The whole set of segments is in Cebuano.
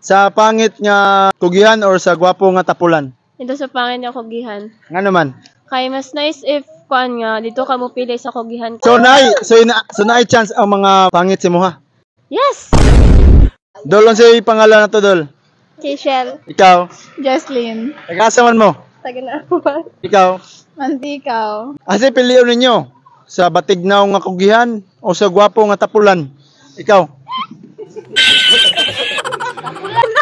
Sa pangit nga kugihan or sa gwapo nga tapulan? Didto sa pangit nga kugihan. Nga naman. Kay mas nice if kuan nga didto ka mo pili sa kugihan. So naay chance ang mga pangit sa imuha. Yes. Dol, unsay pangalan nato, Dol? Kishel. Ikaw? Jesslyn. Taga-asa man mo? Taga na. Ikaw? Mantikaw. Asa pilion ninyo? Sa batignaw nga kugihan o sa gwapo nga tapulan? Ikaw?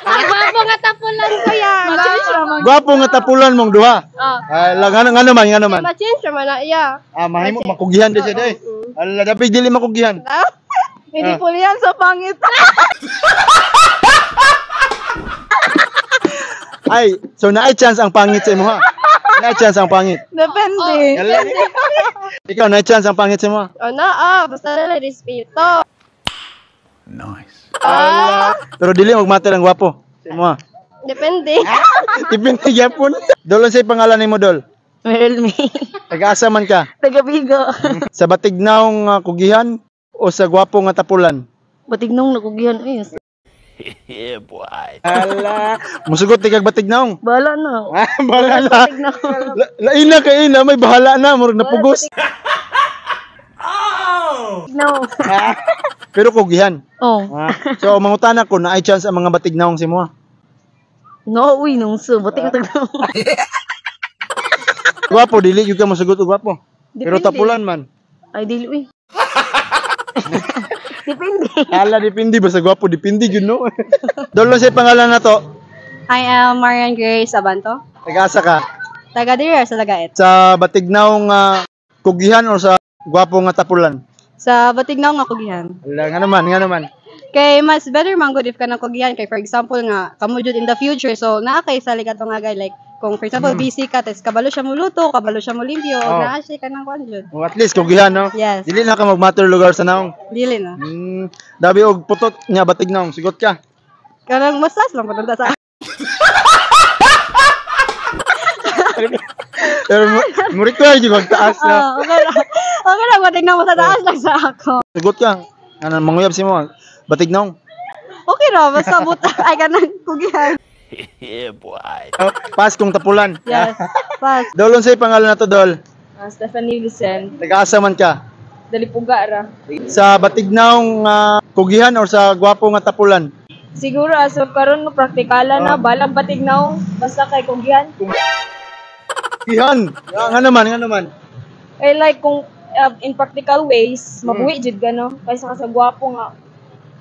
Gwapo nga tapulan, kuya. Gwapo nga tapulan mong duha. Oh. Ay, lang nga naman, nga naman. Ma-change naman na iya. Ah, mahimo makugihan di siya day. Ala, dapig dili makugihan. Hindi Ah. po yan sa pangit. Ay, so naay chance ang pangit sa imuha. Naay chance ang pangit. Depende. Yala. Ikaw, naay chance ang pangit sa imuha. Oh na, ah, basta na lang respeto. Ala. Pero dili magmatter ang gwapo sa imuha. Depende. Depende gyapon. Dol, unsay pangalan nimo, Dol? Meryl May. Taga-asa man ka? Taga Bigo. Sa batignaw nga kugihan o sa gwapo nga tapulan? Batignong nakugihan eh. Ala. Musugot ti kag batignaw. Bahala na. Ah, bahala na. Batignaw. Lain na kay na may bahala na murag napugos. No. Pero kugihan. Oh. Ah. So mangutana ko, naay chance ang mga batignawng si mo. No, uy, nung so. Batig tagnaw. Gwapo dili gyud ka mosugot og gwapo. Pero Depende. tapulan man. Ay, dili, uy. Depende. Ala, depende ba sa gwapo, depende gyud, no. Dolo, sa pangalan na to? I am Marian Grace Abanto. Taga-asa ka? Taga diri sa Lagait. Sa batignaw nga kugihan o sa gwapo nga tapulan? Sa Batignaw nga kugihan. Ala, nga naman, nga naman. Kay mas better man gud if ka nang kugihan kay for example nga kamo jud in the future, so naa kay sa ato nga guy, like kung for example busy ka tas kabalo siya moluto, kabalo siya molimpyo, naa siya kanang kuan jud. Oh, at least kugihan, no. Yes. Dili na ka magmatter lugar sa naong. Dili na. Dabi og putot nga batignaw, sigot ka. Kanang mas taas lang patunta sa Pero mo require jud taas na. Oh, okay lang. Okay lang batignaw mo sa taas lang sa ako. Sigot ka. Ano manguyab si mo? Batignaw. Okay ra basta buta ay kanang kugihan. Oh, pass kung tapulan. Yes. Pass. Dol, unsay pangalan na to, Dol? Stephanie Lucen. Taga-asa man ka? Dalipuga ra. Sa batignaw nga kugihan or sa gwapo nga tapulan? Siguro as of karon no praktikala na balang batignaw basta kay kugihan. Kugihan. Nga naman, nga naman. Eh like kung in practical ways, mabuhi jud ka no kaysa ka sa gwapo nga.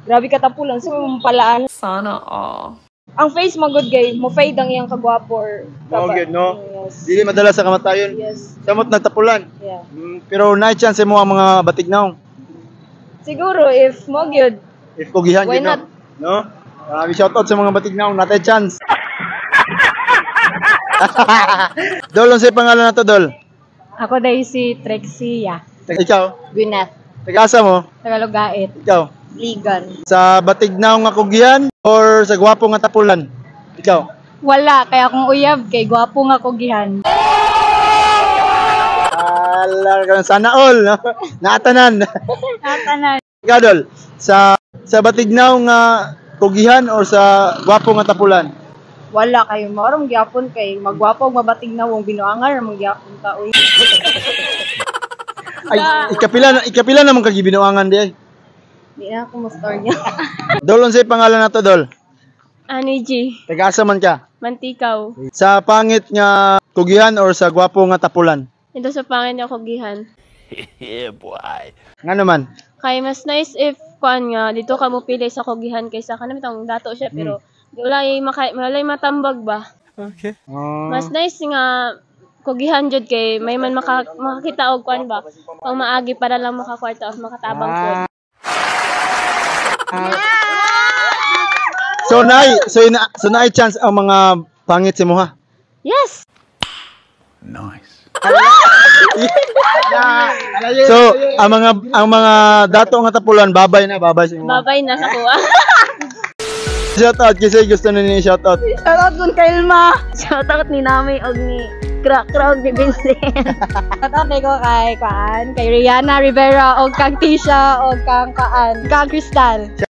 Grabe ka tapulan sa so, palaan. Sana all. Ang face magod gay, mo fade ang iyang kagwapo or Mao gyud, no? Yes. Dili madala sa kamatayon. Yes. Samot nagtapulan. Yeah. Pero naay chance mo ang mga batignaw. Siguro if mo gyud, If kugihan Why gyud, no? not? No? Shout out sa mga batignaw, natay chance. Dol, unsay pangalan na to, Dol? Ako dai si Trexia. Ikaw? Gwyneth. Taga-asa mo? Tagalog Gait. Ikaw? Ligan. Sa batignaw nga kugihan or sa gwapo nga tapulan? Ikaw? Wala, kaya akong uyab kay gwapo nga kugihan. Ala, sana all, no? Naatanan. Natanan. Ikaw, Dol, sa batignaw nga kugihan or sa gwapo nga tapulan? Wala kayo maorong gyapon kay magwapo og mabatignaw ang binuangar mong gyapon ka uy. Ay, ikapila naman kag gibinuangan di ay. Di na ako mo storya. Dol, unsay pangalan nato, Dol? Ani G. Taga-asa man ka? Mantikaw. Sa pangit nga kugihan or sa gwapo nga tapulan? Didto sa pangit nga kugihan. Nga naman. Kay mas nice if kuan nga didto ka mo pili sa kugihan kaysa kanang bitong dato siya pero walay matambag ba. Oh. Mas nice nga kugihan jud kay may man makakita og kuan ba pang maagi para lang makakwarta of makatabang po. So naay chance ang mga pangit si muha. Yes. So, ang mga dato nga tapulan, babay na, babay sa imo. Babay na sa kuha. Shout out kasi gusto na ni shout out. Shout out kun kay Ilma. Shout out ni Nami og ni Kra Kra og ni Vincent. Shout out ko kay Kuan, kay Rihanna Rivera og kang Tisha og kang Kaan, kang Crystal.